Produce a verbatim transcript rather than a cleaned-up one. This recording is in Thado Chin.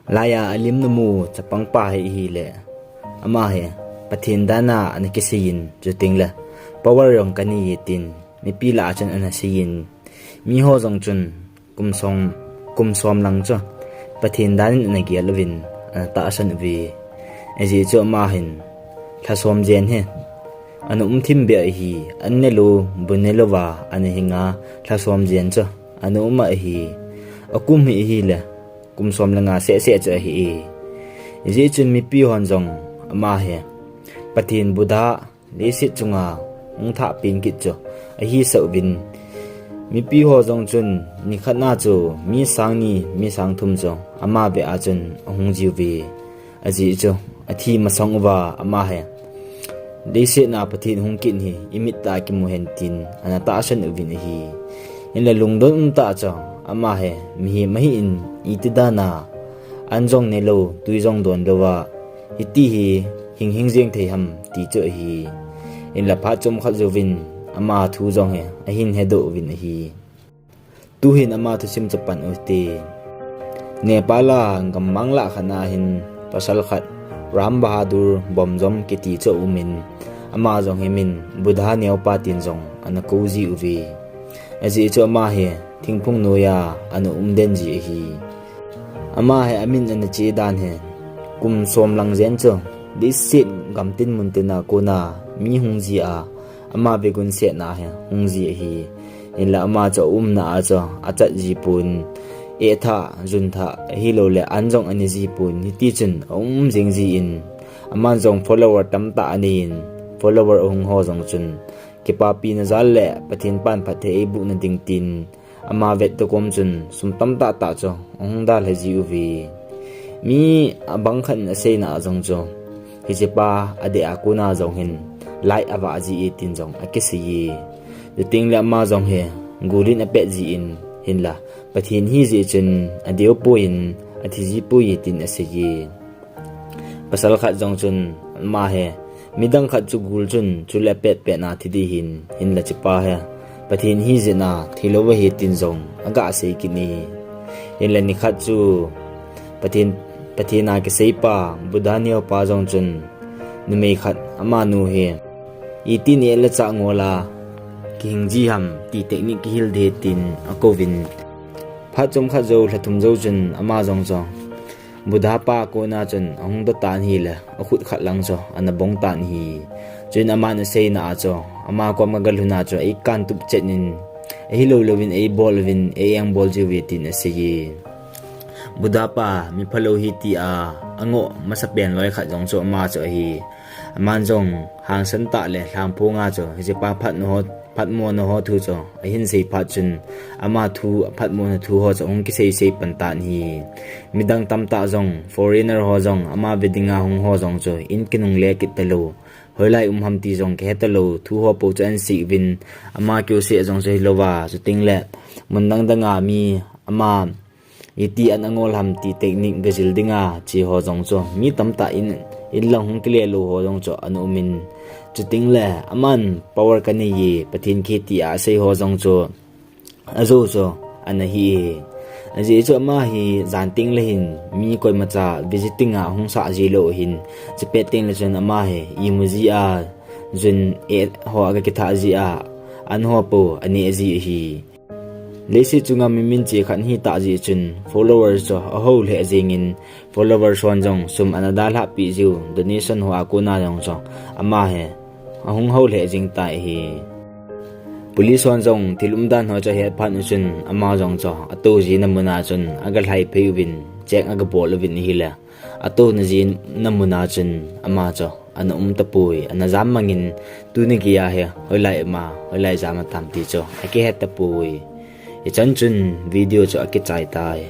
Laiya alim namu chapang pa hi ahile, ama hi Pathen dan a ana kiseiyin, chuteng le power jong kanei e tin mipi lah a chun ana seiyin, miho jong chun kum som, kum som lang chu Pathen dan in ana gel uvin, ana tahsan uve. Ajeh chu ama hin lhasom jen hi ana um thim beh ahi, an nelou, bu nelou va ana hinga lhasom jen chu ana um ahi. Akum hi ahile kum som le nga seh seh chu ahi e. Ajeh chun mipi hon jong ama hi Pathen Buddha leiset chunga hung thah pen kit chu ahi sah uvin, mipi ho jong chun nikhat na chu mi sang ni, mi sang thum chu ama beh a chun ahung jiuve. Ajeh chu athi masang uva ama hi leiset na Pathen hung kit hi imit a kimu hen tin ana tahsan uvin ahi. Hinla lungdon um tah chu ama hi mihem ahin, iti dan a an jong nelou, tui jong donlou a hiti hi hing hing jeng thei ham ti chu ahi. Hinla phat chomkhat jouvin ama thu jong hi ahin hedoh uvin ahi. Tuhin ama thusim chu pan u hite. Nepal a gammang lah khat na hin pasal khat Ram Bahadur Bomjom kiti chu aumin, ama jong hi min Buddha neopa tin jong ana kou ji uve. Ajeh chu ama hi thingphung noiya ana um den ji ahi. Ama hi amin ana che dan hi kum som lang jen chu leiset gam tin mun tin a kona mi hung ji a, ama beh gun setna hi hung ji ahi. Hinla ama chu aumna a chu achat ji pon, eh thah, jun thah, ahilouleh an jong anei ji pon, hiti chun aum jing jin, aman jong follower tamtah aneiyin, follower ahung ho jong chun kipapina jal le Pathen pan phatthei eiboh na ding tin ama vettoh kom chun sum tamtah tah chu ahung dalha ji uve. Mi abang khat in aseina a jong chu hichepa adeh a kona jong hin light avah ji e tin jong akisei e. Chuteng le ama jong hi gul in apet jin, hinla Pathen hi jeh chun adeo poi in athi ji poi e tin asei e. Pasal khat jong chun ama hi midang khat chu gul chun chule apet pet na thi ding ahin, hinla hichepa hi Pathen hi jeh a thilou ahi tin jong aga sei kit e. Hinla nikhat chu Pathen, Pathen a kiseipa Buddha neopa jong chun numei khat amanu hi iti neh le chah ngol a kihing ji ham ti technique kihil ding tin akouvin, phat chomkhat jou, lha thum jou chun ama jong chu Buddha pa kona chun ahung doh tan ahile akhut khat lang chu ana bong tan ahi. Chuin aman aseina a chu ama kom aga lhun a chu eikan tup chet in, ahilouleh in eibol uvin, ei engbol jiuve tin asei e. Buddha pa miphalou ahi tia angoh masapen loi khat jong chu ama chu ahi. Aman jong hangsan tah le lhamphong a chu hichepa phatmo ho, phatmona ho thu chu ahin sei phat chun ama thu, aphatmona thu ho chu ahung kisei sei pan tan ahi. Midang tamtah jong, foreigner ho jong, ama ve dinga hung ho jong chu in kinungle kit talou, hoilai um ham ti jong kihe talou thu ho pou chu ahin sei uvin, ama kiu seh jong chu hilouva, chuteng le mun dang dang a mi ama iti an angol ham ti technique ga jil dinga che ho jong chu mi tamtah in, in lang hung kile lou ho jong chu ana umin, chuteng le aman power kanei e, Pathen kiti a asei ho jong chu ajou chu ana hi e. Ajeh chu ama hi jan teng le hin mi koimacha visiting a hung sah ji lou ahin, chupet teng le chun ama hi imu ji a, jun eh ho aga kithah ji a, an ho pou aneh ji ahi. Leiset chunga mi minche khat ahitah jeh chun followers chu ahou lheh jengin, followers hon jong sum ana dalhah peh jiu, donation ho a kona jong chu ama hi ahung hou lheh jeng tai ahi. Police hon jong thil umdan ho chu ahet phat u chun ama jong chu atou jina mun a chun aga lhai phei uvin, check aga bol uvin ahile, atouna jina mun a chun ama chu ana um tapoi, ana jam mangin, tuni geiya hi hoilai um a, hoilai jam atam ti chu akihet tapoi. Hichan chun video chu akichai tai.